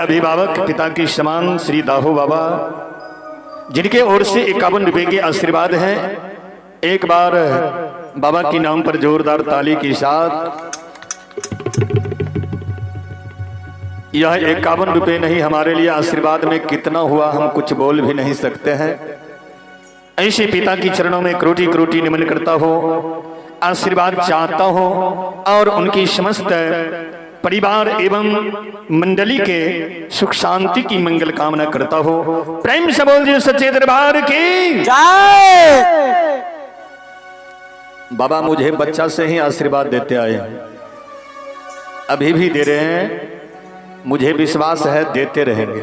अभिभावक पिता के समान श्री दाहो बाबा, जिनके ओर से 51 रुपए के आशीर्वाद हैं। एक बार बाबा के नाम पर जोरदार ताली के साथ। यह 51 रुपए नहीं, हमारे लिए आशीर्वाद में कितना हुआ हम कुछ बोल भी नहीं सकते हैं। ऐसे पिता की चरणों में क्रोटी क्रोटी नमन करता हो, आशीर्वाद चाहता हो और उनकी समस्त परिवार एवं मंडली के सुख शांति की मंगल कामना करता हो। प्रेम से बोल जी सच्चे दरबार की जय। बाबा मुझे बच्चा से ही आशीर्वाद देते आए हैं, अभी भी दे रहे हैं, मुझे विश्वास है देते रहेंगे।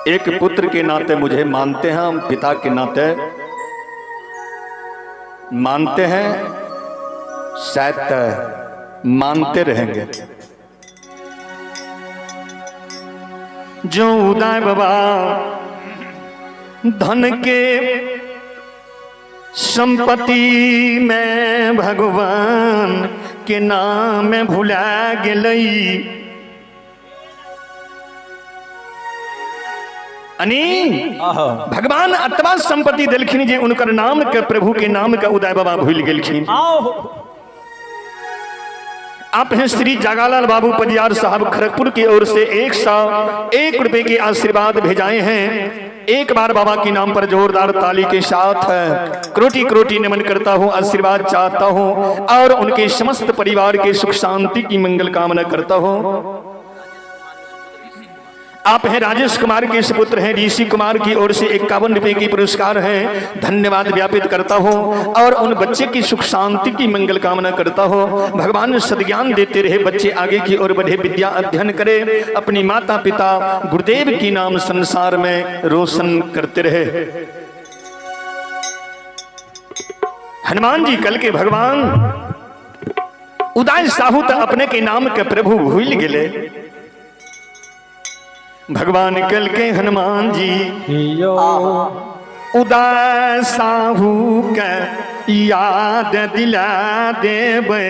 एक पुत्र के नाते मुझे मानते हैं, हम पिता के नाते मानते हैं, शायद मानते रहेंगे। जो उदय बाबा धन के संपत्ति में भगवान के नाम में भुला गेलई। अनी भगवान अतबा संपत्ति देलखिन जे उनकर नाम के, प्रभु के नाम के उदय बाबा भूल गेलखिन। आप हैं श्री जागालाल बाबू परियार साहब खड़गपुर की ओर से 101 रुपए के आशीर्वाद भेजाए हैं। एक बार बाबा के नाम पर जोरदार ताली के साथ क्रोटी क्रोटी नमन करता हूँ, आशीर्वाद चाहता हूँ और उनके समस्त परिवार के सुख शांति की मंगल कामना करता हूँ। आप हैं राजेश कुमार के सुपुत्र हैं, ऋषि कुमार की ओर से 51 रुपए की पुरस्कार है। धन्यवाद व्यापित करता हूँ और उन बच्चे की सुख शांति की मंगल कामना करता हूँ। भगवान सद्ज्ञान देते रहे, बच्चे आगे की ओर बढ़े, विद्या अध्ययन करे, अपनी माता पिता गुरुदेव की नाम संसार में रोशन करते रहे। हनुमान जी कल के भगवान उदय साहू तो अपने के नाम के प्रभु भूल गए। भगवान कल के हनुमान जी उदय साहू के याद दिला देवे,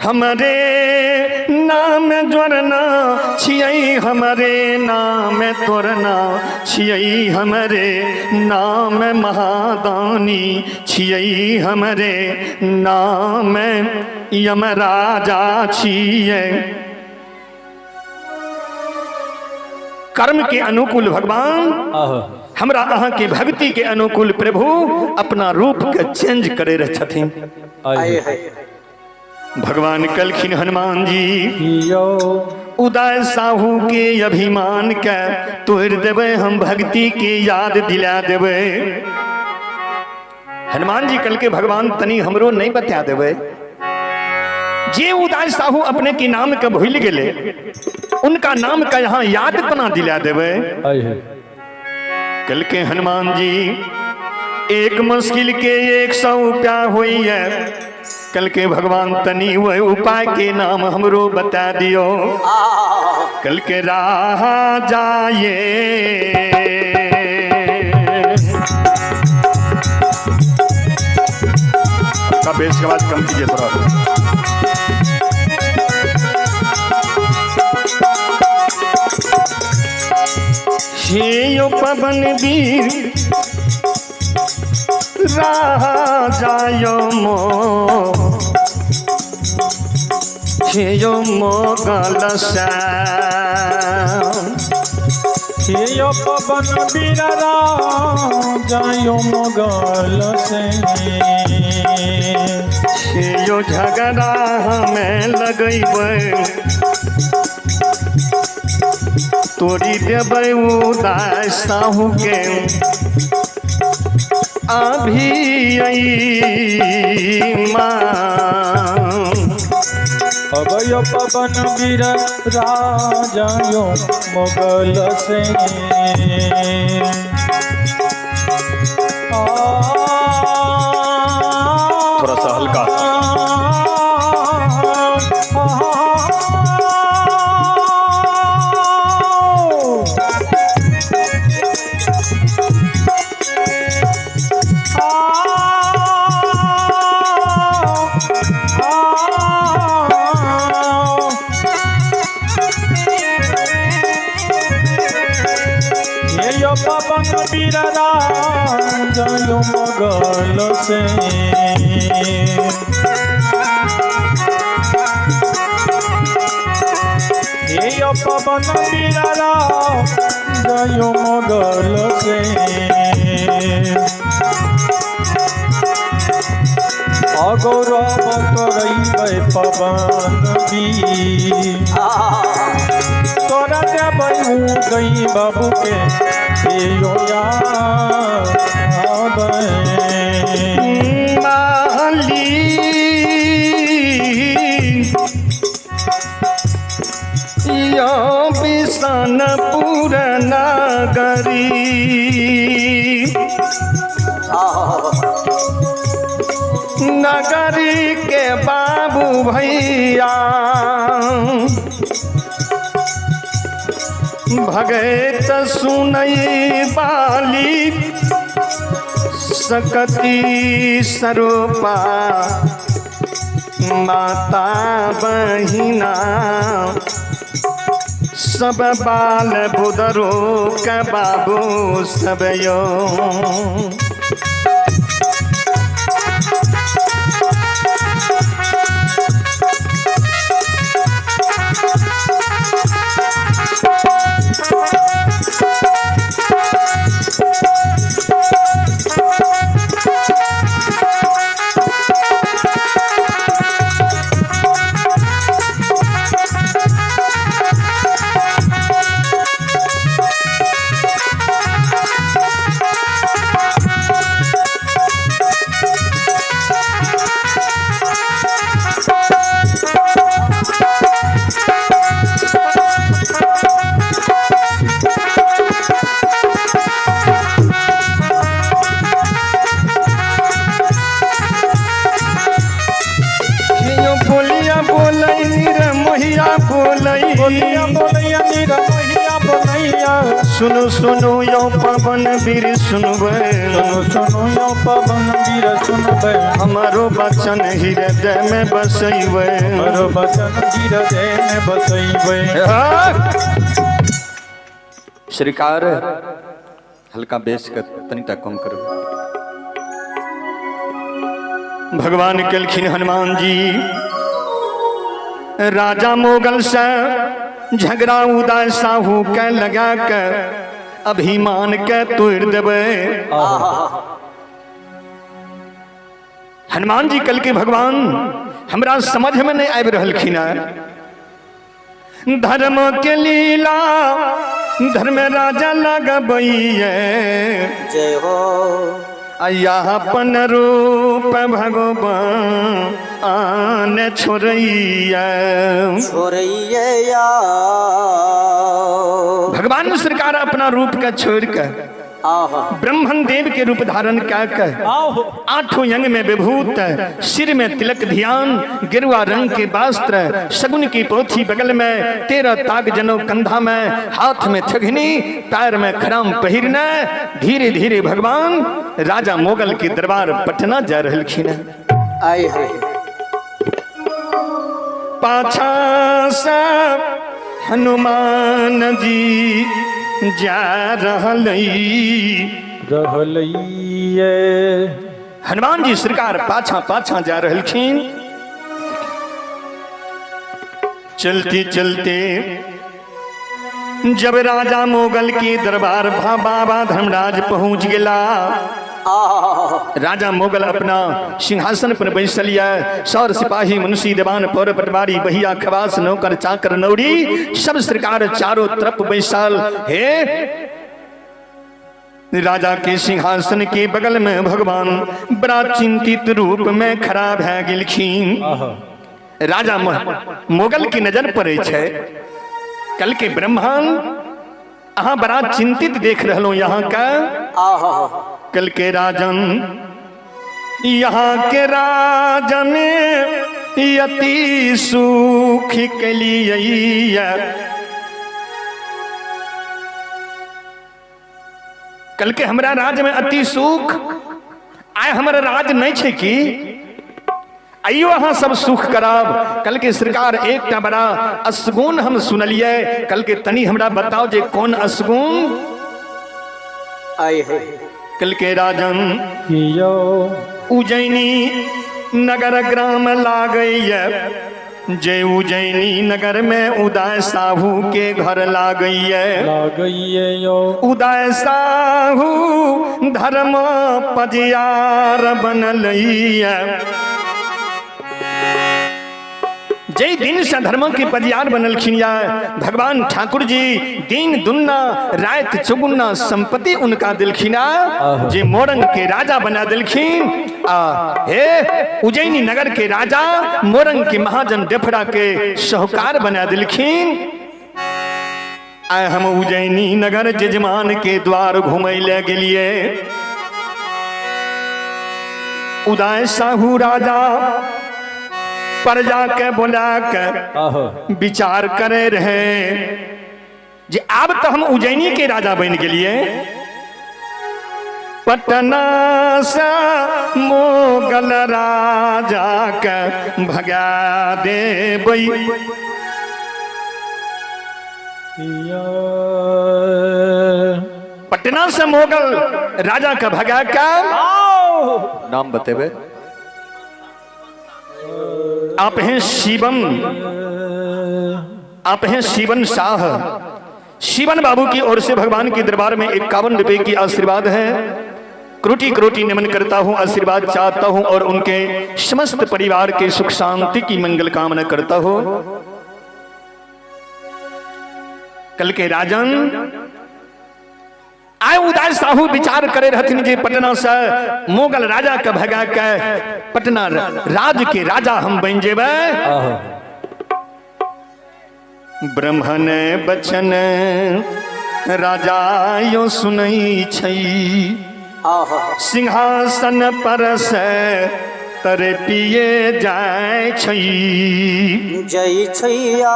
हमरे नाम जोड़ना छियै, हमरे नाम तोड़ना छियै, हमरे नाम महादानी छियै, हमरे नाम यमराजा छियै। कर्म के अनुकूल भगवान हमरा अहाँ के भक्ति के अनुकूल प्रभु अपना रूप के चेंज करे रहे छथिन। भगवान कलखिन हनुमान जी उदय साहू के अभिमान के तोड़ देवे, हम भक्ति के याद दिला देवे। हनुमान जी कल के भगवान तनी हमरो नहीं बता देवे। जे उदय साहू अपने के नाम के भूल गए उनका नाम का यहाँ याद बना दिला देवे। कल के हनुमान जी एक मुश्किल के 100 रुपया हुई है। कल के भगवान तनी वह उपाय के नाम हमरो बता दियो। कल के राह जाए का बेस की आवाज कम कीजिए थोड़ा। हे पवन वीर राजायो मो, हे मोगल हे पवन वीर राजायो मोगल से, हे झगड़ा हमें लगैबै तोड़ी देबै उदय साहू के अभी अभय पवन वीर राजायो मोगल से। थोड़ा सा हल्का। पवन वीर राजयो मोगल से। हे पवन वीर राजयो मोगल से। अगौरव करैबै पवन वीर, तोरा देबै गई बाबू के यो माली यो बिसनपुर नगरी, नगरी के बाबू भैया भगत सुनई बाली सकती सरोपा माता बहिना सब बाल बुदरो के बाबू सब यो। सुनो सुनो यो पवन वीर सुनबे, सुनो सुनो यो पवन वीर सुनबे, हमारो बचन हृदय में बसैबे, हमारो बचन हृदय में बसैबे। श्रीकार हल्का बेस कर तनिटा कम करो। भगवान केलखिन हनुमान जी राजा मोगल से झगड़ा उदय साहू के लगा के अभिमान के तोड़ देवे। हनुमान जी कल के भगवान हमरा समझ में नहीं आबि रहलखिन है। धर्म के लीला धर्म राजा लगबैये, जय हो अपन रूप भगवान आन छोड़ैया छोड़ैया। भगवान सरकार अपना रूप के छोड़ के ब्रह्मन देव के रूप धारण कर के आठों अंग में विभूत, सिर में तिलक ध्यान, गेरुआ रंग के वस्त्र, शगुन की पोथी बगल में, 13 ताग जनो कंधा में, हाथ में थगनी, पैर में खराम पहिरने, धीरे धीरे भगवान राजा मोगल के दरबार पटना जा रहलखिन। आए है पाछा सब हनुमान जी जा रहलई रहलई। हनुमान जी सरकार पाछा पाछा जा रहलखिन। चलते चलते जब राजा मोगल के दरबार बाबा धर्मराज पहुंच गेला, राजा मोगल अपना सिंहासन पर बैसल ये, सौर सिपाही मुंशी दीवान पौर पटवारी बहिया खवास नौकर चाकर नौरी सब सरकार चारों तरफ बैसल। हे राजा के सिंहासन के बगल में भगवान बड़ा चिंतित रूप में खड़ा भै गेलखिन। राजा मोगल की नजर पड़े छै, कल के ब्रह्मांड अहाँ बड़ा चिंतित देख रहलो यहाँ का। कल के राजन यहाँ के राजन अति सुख के लिए, कल के हमरा राज में अति सुख आय, हमारा राज नहीं छे की आइयो अहाँ सब सुख कराब। कल के सरकार एकटा बड़ा असगुन हम सुनलिए, कल के तनी हमरा बताओ जे कौन असगुन। आय है। कल के राजन यो उज्जैनी नगर ग्राम लागैया, जे उज्जैनी नगर में उदय साहू के घर लागैया। लागैये यो उदय साहू धर्म पजियार बनलैया। जय दिन से धर्म के पजियार बनलखिन या भगवान ठाकुर जी दिन दुन्ना रात चौगुना संपत्ति उनका दिलखिना, जे मोरंग के राजा बना दिलखिन। आ हे उज्जैनी नगर के राजा मोरंग के महाजन डेफड़ा के साहूकार बना दिलखिन। आए हम उज्जैनी नगर जजमान के द्वार घूमै ले गेलिए। उदय साहू राजा प्रजा के बोला के विचार करे रहे जे अब तो हम उज्जैनी के राजा बन गेलिए। पटना से मुगल राजा के भगा देबै। पटना से मुगल राजा के भगा के नाम बतेबे। आप हैं शिवम, आप हैं शिवन शाह। शिवन बाबू की ओर से भगवान के दरबार में 51 रुपए की आशीर्वाद है। क्रोटी क्रोटी नमन करता हूं, आशीर्वाद चाहता हूं और उनके समस्त परिवार के सुख शांति की मंगल कामना करता हूं। कल के राजन आए उदय साहू विचार करे रहथिन जे पटना से मुगल राजा के भगा के पटना राज के राजा हम बन जेबै। ब्रह्मण बचन राजा यो सुनै छै, सिंहासन पर से तरपिए जाय छै। जय छैया।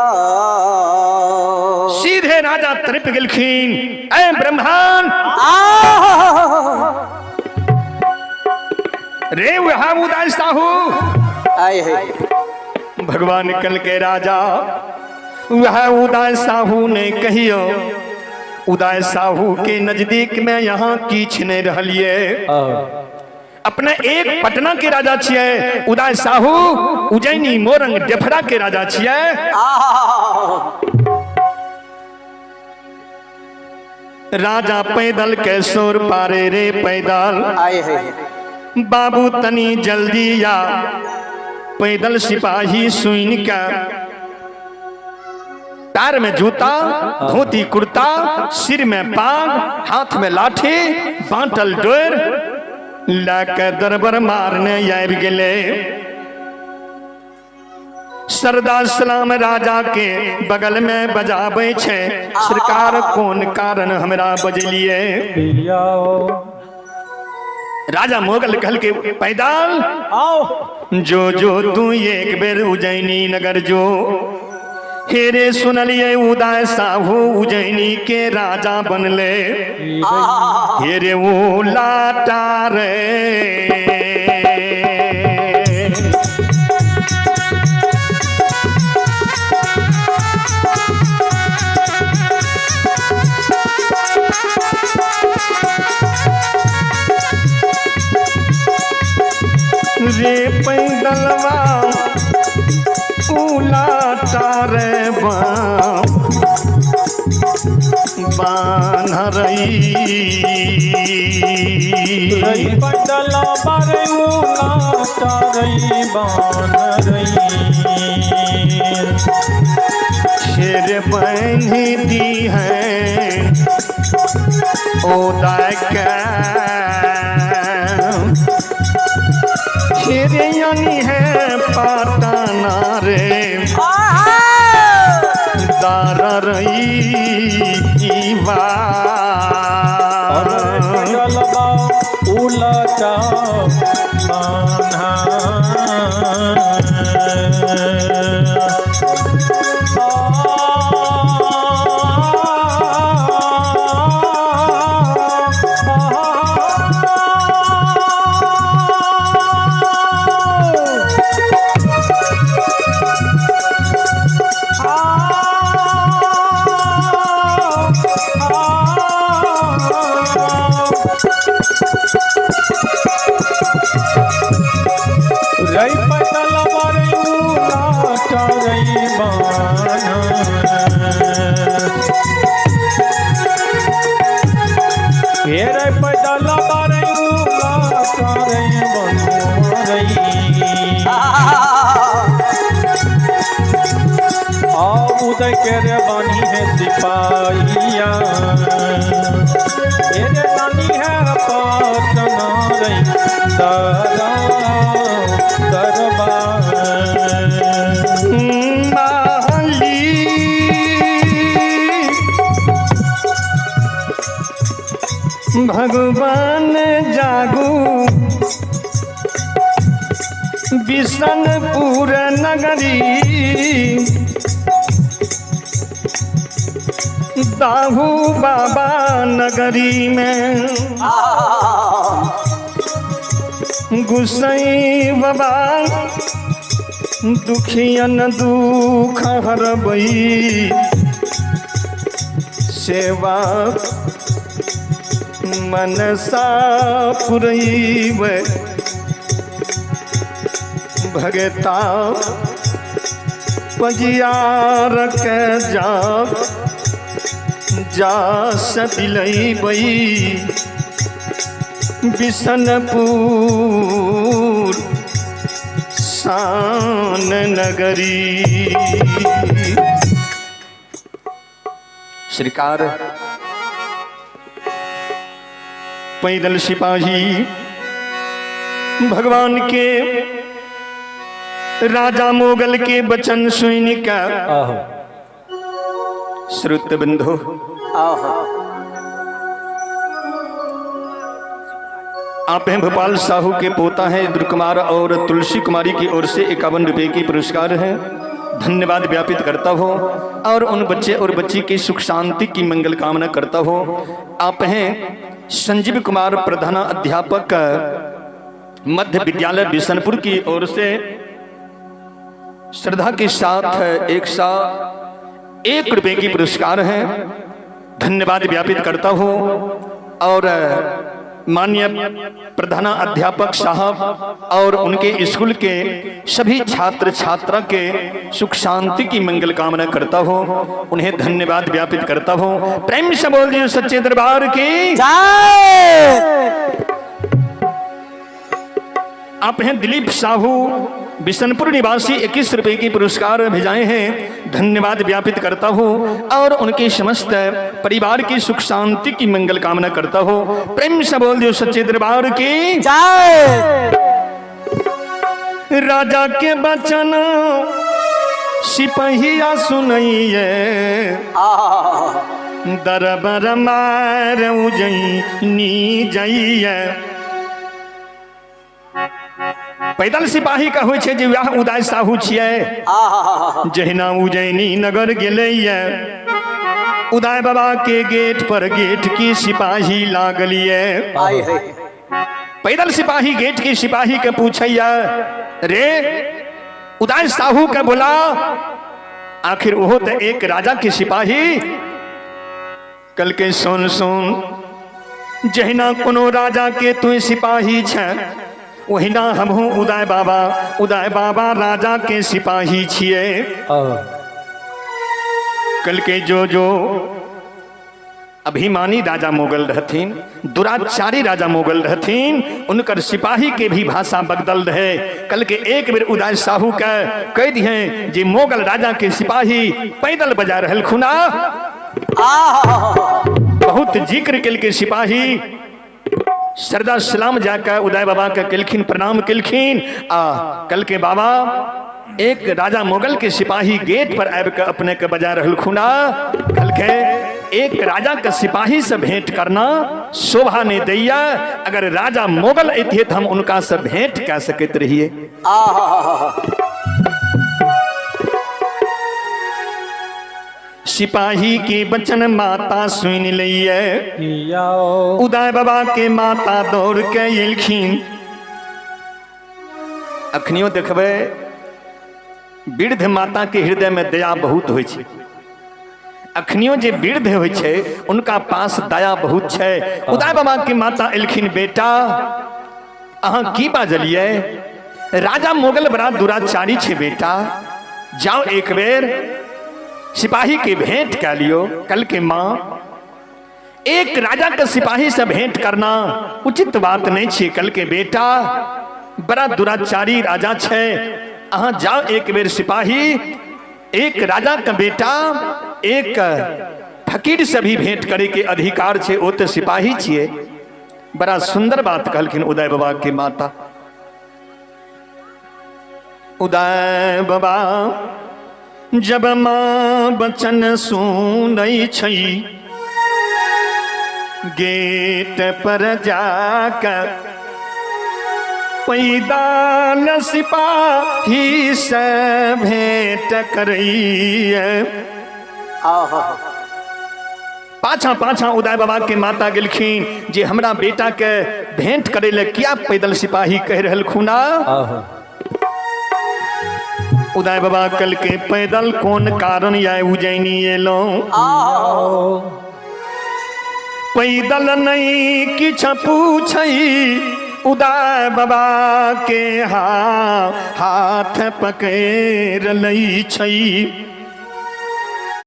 सीधे राजा तड़प गेलखिन। ए ब्रह्मण रे वह उदय साहू। आए है। भगवान कल के राजा वह उदय साहू ने कहियो उदय साहू के नजदीक में यहाँ किछ नहीं रहलिए। अपने एक पटना के राजा छिए उदय साहू, उज्जैनी मोरंग डेफड़ा के राजा छिए। राजा पैदल के सोर पारे रे पैदल। आए है। बाबू तनी जल्दी या। पैदल सिपाही सुन के पैर में जूता, धोती कुर्ता, सिर में पाग, हाथ में लाठी, बांटल डोर लके दरबर मारने आबि गेले। सरदार सलाम राजा के बगल में बजाबै छै। सरकार कोन कारण हमरा बजलिए? राजा मुगल कहल के पैदल आओ जो जो तू एक बेर उज्जैनी नगर जो। हेरे सुनलिए उदय साहू उज्जैनी के राजा बनले। हेरे वो लाटा रे रे पैदलवा उलाटा रे बान्हरई। पैदल बारे उलाटा रे बान्हरई। शेर बन्ही दी है उदय के शेर यानी है पाटना रे दार रई बा। उलाटा बान्हा। के रे बानी है सिपाहिया, रे बानी है पटना रे दरा दरबार। माली भगवान जागू बिशनपुर नगरी, दाहू बाबा नगरी में गुसई बाबा दुखियन दुख हरबई, सेवा मनसा पुरैब भगता पजियार के जा जा दिलैबई बिशनपुर शान नगरी। श्रीकार पैदल सिपाही भगवान के राजा मोगल के वचन सुन के आहो श्रुत बंधु आहो आप हैं भोपाल साहू के पोता हैं इंद्र कुमार और तुलसी कुमारी की ओर से 51 रुपये की पुरस्कार है। धन्यवाद व्यापित करता हो और उन बच्चे और बच्ची की सुख शांति की मंगल कामना करता हो। आप हैं संजीव कुमार प्रधान अध्यापक मध्य विद्यालय बिशनपुर की ओर से श्रद्धा के साथ 101 रुपये की पुरस्कार है। धन्यवाद व्यापित करता हूँ और माननीय प्रधान अध्यापक साहब और उनके स्कूल के सभी छात्र छात्रा के सुख शांति की मंगल कामना करता हूँ, उन्हें धन्यवाद व्यापित करता हूँ। प्रेम से बोल दियो सच्चे दरबार की जय। आप हैं दिलीप साहू बिशनपुर निवासी 21 रुपए की पुरस्कार भेजाए हैं। धन्यवाद व्यापित करता हूँ और उनके समस्त परिवार की सुख शांति की मंगल कामना करता हूँ। प्रेम से बोल दियो सच्चे दरबार की जय। राजा के बचन सिपहिया सुनइए, दरबर मार उजैनी जाइए। पैदल सिपाही का होइ छै जे वएह उदय साहू छियै। जहिना उज्जैनी नगर गेलैये उदय बाबा के गेट पर गेट की सिपाही लागलिए। पैदल सिपाही गेट की सिपाही के पूछैया, रे उदय साहू के बोला, आखिर वो तो एक राजा के सिपाही। कल के सुन सुन जहिना कोनो राजा के तू सिपाही छै ओहिना हमहूँ उदय बाबा, उदय बाबा राजा के सिपाही छियै। कल के जो जो अभिमानी राजा मुगल रहथिन, दुराचारी राजा मुगल रहथिन, उनकर सिपाही के भी भाषा बदल रहे। कल के एक बेर उदय साहू के कह दिए जे मुगल राजा के सिपाही पैदल बजा रहल खुना। बहुत जिक्र कल के सिपाही सरदा सलाम जाकर उदय बाबा के केलखिन, प्रणाम केलखिन। आ कल के बाबा एक राजा मुगल के सिपाही गेट पर आबि के अपने के बजा रहल खुना। कल के एक राजा के सिपाही से भेंट करना शोभा नहीं दैया, अगर राजा मुगल अतिहे तो हम उनका से भेंट कै सकैत रहिए। सिपाही के बचन माता सुन लिये, उदय बाबा के माता दौड़ के एलखिन। अखनियो देखबै वृद्ध माता के हृदय में दया बहुत होइ छै। अखनियो जे वृद्ध होइ छै उनका पास दया बहुत छै। उदय बाबा के माता एलखिन, बेटा अहाँ की बाजलियै, राजा मुगल बड़ा दुराचारी छै बेटा, जाओ एक बेर सिपाही के भेंट कर लियो। कल के माँ एक राजा के सिपाही से भेंट करना उचित बात नहीं छे। कल के बेटा बड़ा दुराचारी राजा छे, अहाँ जाओ एक बेर सिपाही एक राजा के बेटा एक फकीर से भी भेंट करे के अधिकार छे, ओ तो सिपाही छिए। बड़ा सुंदर बात कहलखिन उदय बाबा के माता। उदय बाबा जब माँ बचन सुनै छै, गेट पर जाकर पैदाल सिपाही से भेंट करैये। आहा। पाछा पाछा उदय बाबा के माता गेलखिन जे हमरा बेटा के भेंट करे ले किया पैदल सिपाही कह रहल खुना। आहा। उदय बाबा कल के पैदल कोन कारण या उज्जैनी एलो, पैदल नहीं किछ पूछई उदय बाबा के हाथ पकड़ लई छई।